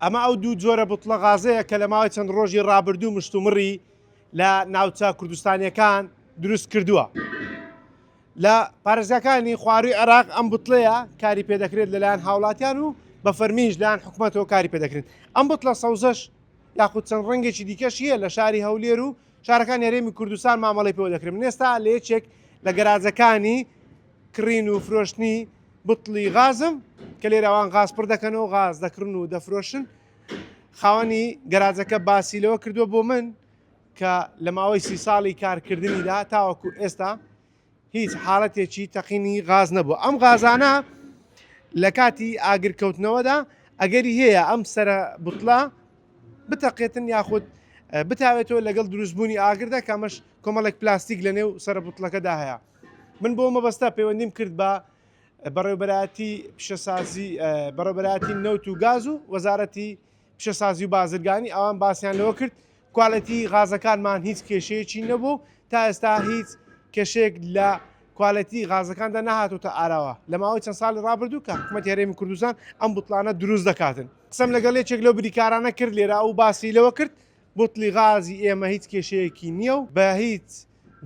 ئەمە ئەو دوو جۆرە بوتڵە غازەیە کە لە ماوەی چەند ڕۆژی ڕابردوو مشتومڕی لە ناوچە کوردستانیەکان دروست کردووە. لە پارێزگاکانی خواروی عێراق ئەم بوتڵەیە کاری پێدەکرێت لەلایەن هاوڵاتیان و بە فەرمیش لایەن حکومەتەوە کاری پێدەکرێت. ئەم بوتڵە سەوزەش یاخود چەند ڕەنگێکی دیکەش هەیە لە شاری هەولێر و شارەکانی هەرێمی کوردستان مامەڵەی پێوە دەکرێت. من ئێستا لە یەکێک لە گەراجەکانی کڕین و فرۆشتنی بتڵی غازم کە لێرە ئەوان غاز پڕ دەکەنەوە غاز دەکڕن و دەفرۆشن خاوەنی گەراجەکە باسی لەوە کردووە بۆ من کە لە ماوەی سی ساڵی کارکردنیدا تاوەکو ئێستا هیچ حاڵەتێکی تەقینی غاز نەبوو ئەم غازانە لە کاتی ئاگرکەوتنەوەدا ئەگەری هەیە ئەم سرە بتڵە بتەقێتن یاخود بتاوێتەوە لەگەڵ دروستبوونی ئاگردا کامەش کۆمەڵێک پلاستیک لە نێو سرە بتڵەکەدا هەیە من بۆ مەبەستە پەیوەندیم کرد بە بەڕێوبەرایەتی پیشەسازی بەڕێوبەرایەتی نەوت و گاز و وەزارەتی پیشەسازی و بازرگانی ئەوان باسییان لەوە کرد کوالێتی غازەکانمان هیچ کێشەیەکی نەبوو تا ئێستا هیچ کێشەیەک لە کوالێتی غازەکاندا نەهاتوتە ئاراوە لە ماوەی چەند ساڵی ڕابردوو کە حکوومەت هەرێمی کوردستان ئەم بوتڵانە دروست دەکاتن قسەم لەگەڵ یەکێک لەو بریکارانە کرد لێرە ئەو باسی لەوە کرد بوتڵی غازی ئێمە هیچ کێشەیەکی نییە و بە هیچ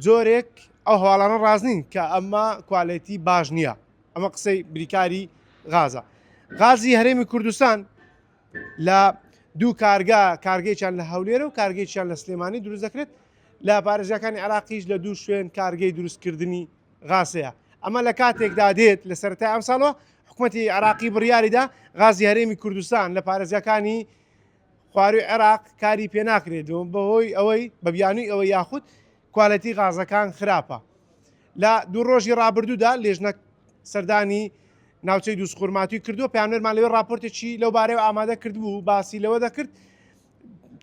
جۆرێک ئەو هەواڵانە ڕاست نین کە ئەمە کوالێتی باش نییە ئەمە قسەی بریکاری غازە غازی هەرێمی کوردستان لە دوو کارگە کارگەیان لە هەولێرە و کارگەیان لە سلێمانی دروست دەکرێت لە پارێزگاکانی عراقیش لە دوو شوێن کارگەی دروستکردنی غازەیە ئەمە لە کاتێکدا دێت لە سەرەتای ئەمساڵەوە حکوومەتی عراقی بڕیاریدا غازی هەرێمی کوردستان لە پارێزگاکانی خواروی عێراق کاری پێناکرێت بەهۆی ئەوەی بە بیانووی ئەوەی یاخود کوالێتی غازەکان خراپە. لە دوو ڕۆژی ڕابردوودا لێژنە سەردانی ناوچەی دووسخورماتوی کردووە پەیامنێرمان لەوێ راپۆرتێکی لەو بارەیەوە ئامادە کردبوو باسی لەوە دەکرد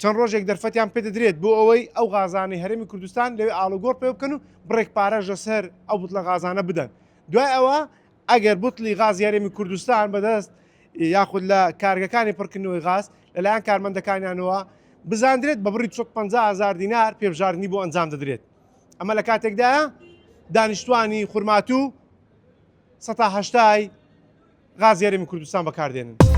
چەند ڕۆژێک دەرفەتیان پێدەدرێت بۆ ئەوەی ئەو غازانەی هەرێمی کوردستان لەوێ ئاڵوگۆڕ پێ بکەن و بڕێک پارەش لەسەر ئەو بوتڵە غازانە بدەن دوای ئەوە ئەگەر بوتڵی غازی هەرێمی کوردستان بەدەست یاخود لە کارگەکانی پڕکردنەوەی غاز لەلایەن کارمەندەکانیانەوە بزاندرێت بە بڕی 250 هزار دینار پێبژاردنی بۆ ئەنجام دەدرێت ئەمە لە کاتێکدایە دانیشتوانی خورماتوو 180 غازی هەرێمی کوردستان بەکاردێنن.